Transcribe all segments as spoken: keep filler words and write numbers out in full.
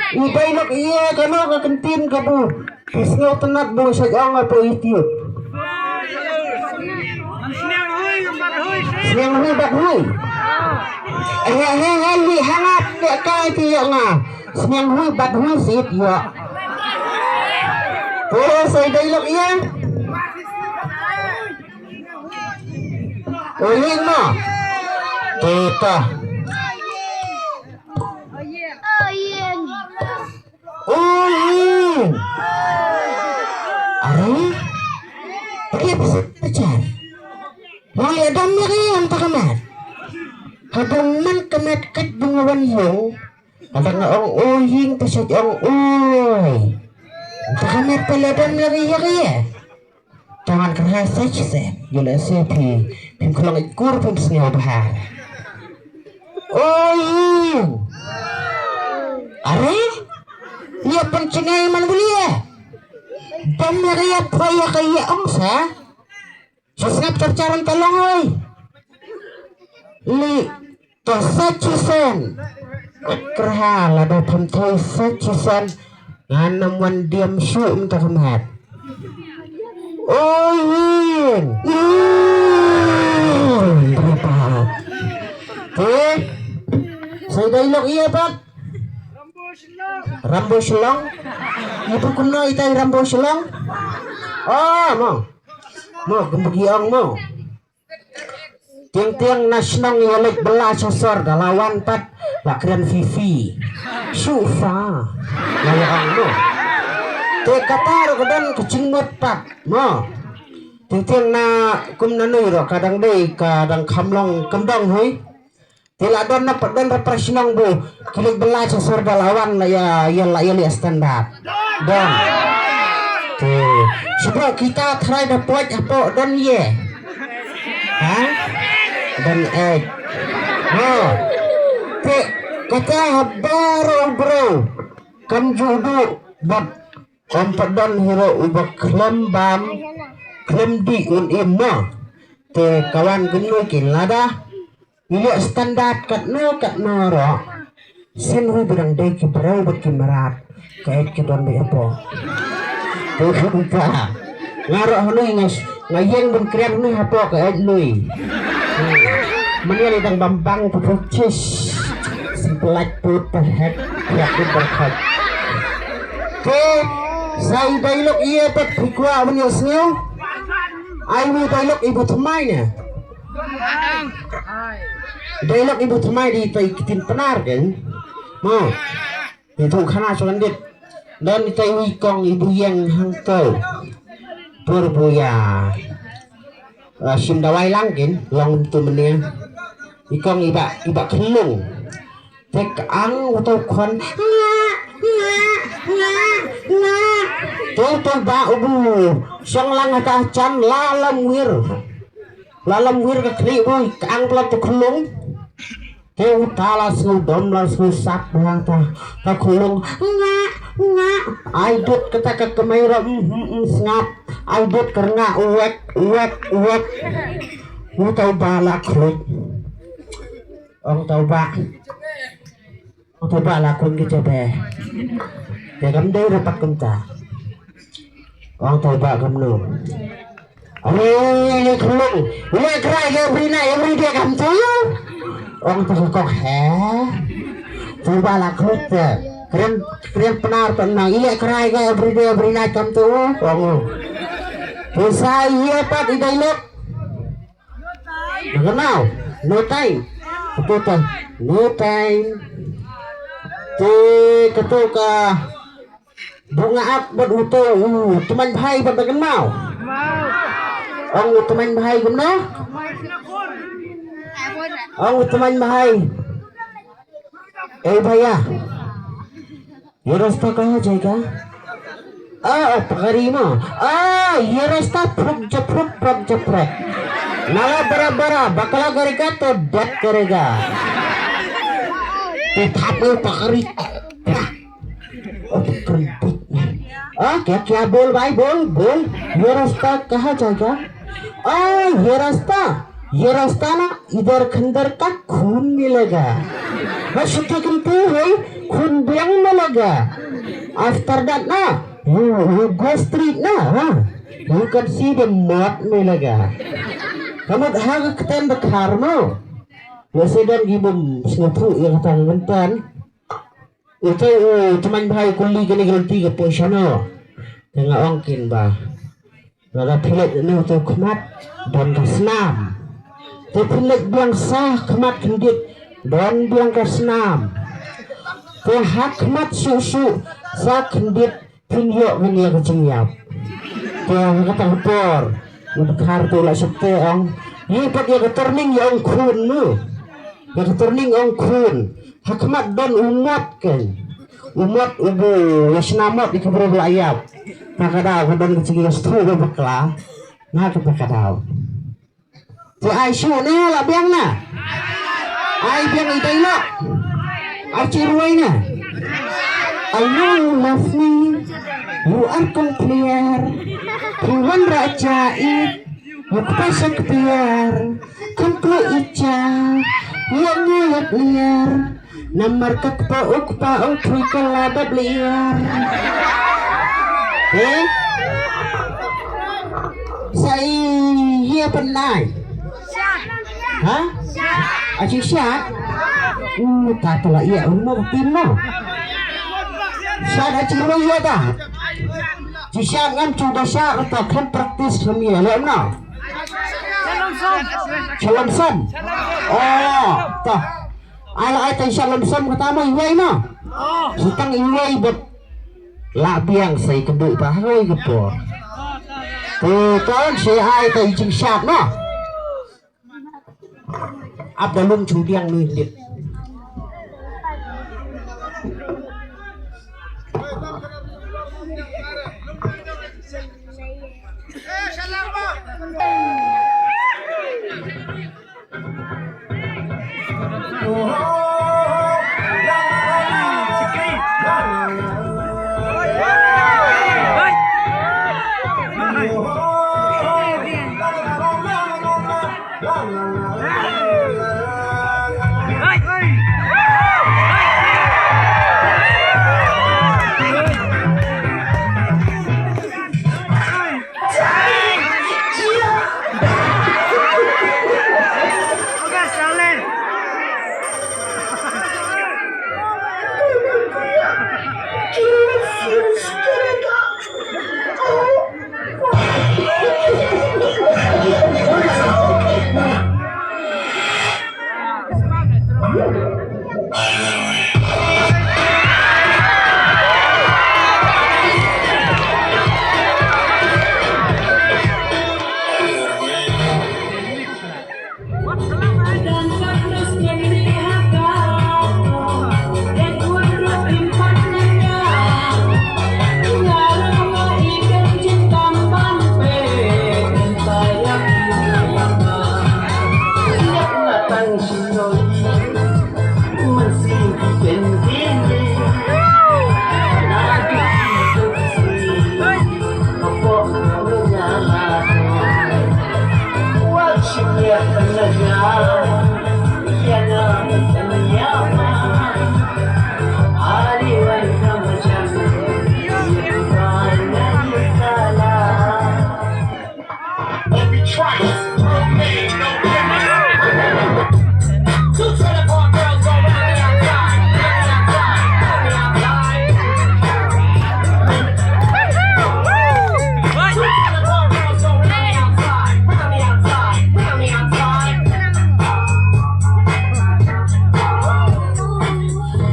I dei lok ïa kano ka kyntien kaba phi sngewtynnat ba nga shait ong hapoh YouTube? Sniang hui bad hui. He he he li hangap ïa ka iti ïa nga. Sniang hui bad hui sit ïa. Ko sa i dei lok ïa. Uling mo. Teta. Uling. Are? Pakai apa sih pacar? Mau lihat dam ya kan tak amat. Hadang man kemet kat bungawan yung. Hadang ong uling pasal ong ui. Tak amat pala dam lagi ya kaya. Tangan keras saja sen. Gila sih pi. Pim kelong ikur pim sengau bahar. Oi. Are? Ia pun cengai man bulia. Dam lagi apa ya kaya ong sa? Sesngap tercaran tolong oi. Li to sa chisen. Kerha la da pam thoi sa chisen. Ngan nam wan diam shu um ta khamat. Oi yin. Yin. Berapa? Te. Sai dai lok iya pat. Rambo Shillong. Ibu kumno itai Rambo Shillong. Oh mo. Mo kumbuki ong mo. Tiang tiang na shnong ïa leit bela sha sor da lawan pat la kren fifi. Shu fa. La ïa ong mo. Te kata ro ka don ka jingmut pat mo. Tiang tiang na kum na nui ro ka dang dei ka dang kham long kam dong hui. Te la don na pat don ra pra shnong bu ki leit bela sha sor da lawan la ïa ïa la ïa leit standard. Don. Te. Shu bro kita tharai da poi hapoh don ye. Ha? Don eh. Ha. Te kata ha baro bro. Kam ju du bad kam pat don hero uba khlem bam khlem di un im ma. Te kawan gumno kin lada. Ïa standard katno katno ro. Sin wi bidang dei ki brau bad ki mrad. Ka et ki don bad hapoh. Te khun ka. Nga ro hanui nga s- nga ïeng ban kriang hanui hapoh ka et lui. Mania li dang bam bang tu tu chis. Simple like put the heck. Yak put the heck. Ke sai dai lok ïa pat phi kwah ban ïa sngew. Ai wi dai lok ibu tmai ne. Dei lok ibu tmai di tai kitin penar kan. Mo. Itu khana sulan dit. Dan di tai wi kong ibu yang hang tau. Pur buya. Sim dawai lang kin long tu menia. Ikong iba iba khlung. Tek ang uto khon. Nga nga nga nga. Tu tu ba ubu. Song lang hata chan lalam wir. Lalam wir ka khri bui ka ang pla tu khlung. Te uta la sngew dom la sngew sap bha ta. Ta khlung nga nga. Ai dut kata ka kemai ra mm mm mm sngap. Ai dut ka nga uwek uwek uwek. Uta ba la khluit. Ong tau ba. Ong tau ba la kun ki chabe. Te kam dei ra pat kumta. Ong tau ba kam no. Are ni khulung. Ule krai ke brina every day kam tu. Ong tau kok he. Tau ba la khlut te. Kren kren penar tu na ile krai ke every day every night kam tu. Ong. Pusai ye pat idai lok. Ngan mau, no time. Kato ka, no time. Te kato ka bunga ap bad uto u teman bhai bad ngan mau. Ong u teman bhai kumno? Ong u teman bhai. Eh bhaiya. ये रास्ता कहाँ जाएगा? आ, आ, पकड़ी ना। आ, ये रास्ता फुक जफरुक फुक जफरुक। नाला बड़ा बड़ा, बकला करेगा तो डेथ करेगा। तो थापे पकड़ी। ओ, पकड़ी। आ, क्या, क्या बोल भाई, बोल, बोल। ये रास्ता कहाँ जाएगा? आ, ये रास्ता, ये रास्ता ना, इधर खंदर का खून मिलेगा। बस इतना तुम तो है। Khun biang me laga. After that na, you, you go street na, ha? You can see the mud me laga. Ka mut ha ka ktien Dkhar mo. Lehse don ki bym sngewthuh ïa kata ka ktien. Uto u tymmen bha u kylli kane ka lynti ka poi shano. Te nga ong kynba, lada phi leit na uto u khmat, don ka snam. Te phi leit biang sa khmat khyndiat, don biang ka snam. Te ha khmat shuh shuh sa khyndiat phin ïoh ban ïa ka jingïap. Te ha kata ka por u Dkhar te u la sheptieng, ïa pat ïa ka turning ïa ong khun mo. Ïa ka turning ong khun. Ha khmat don u mot kan. U mot u bu ïa shna mot ïa ka bru ba la ïap. Ta ka daw ka don ka jingïasyllok ba bakla. Na kata ka daw. Te ai shuh ne la biang na. Ai biang i dei lo. Ai chi ruai na. I know you love me. You are compare. Phi wanrah ja i. Ïa kpa sa kpiar, kham klu i cha, ïa ngi ïa kliar, namar ka kpa u kpa u thui ka la dap liar. Eh? Sa i ïa pynai. Ha? A chi shat? U ta ta la ïa u mo tin mo. Shat a chi ro ïa ta. Chi shat ngam chu da shat ta kham practice kham ïa lo no. Shalom som. Oh, ta. Ai la ai ta shalom som kata mo iwei no. Sitang iwei bad la biang sa i kynduh ta ha i ka por. Te ton sa ai ta i jingshat no. Ap da lum chu biang ni lit.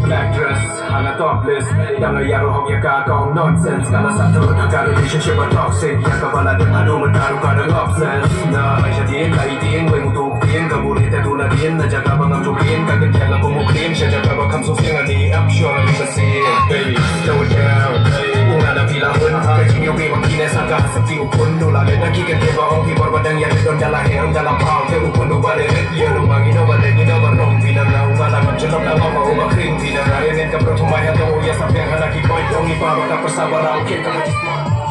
Black dress, hana topless. Dang ïa rohok ïa ka kong nonsense. Ka la sa tut ha ka relationship ba toxic. Ïa ka ba la dep haduh mynta ruh ka dang obsessed. Na ai sha dien, ka i dien, wei mutu dien, ka buri te tu na dien, na jaka ba ngam ju dien, ka kyntiat la kum u clean, sha jaka ba kham sung sing ani, I'm sure ani ba sing. Baby, slow it down. Hey, u nga na phi la hun, ka jingïohi ba kine sa ka sa phi u pun, tu la le na ki kyntiat ba ong phi bor ba dang ïa rit don jala he, ong jala pau, te u pun u ba le rit, ïa lu ma ngi no ba le ngi no ba rong, phi na nga u ba la ngam chelok na ma ma u ba kring, phi na nga ïa ngen ka bro thumai ha tong u ïa sa phi ha na ki koi tong i pa ba ka persa ba rau kin ka ma chisma.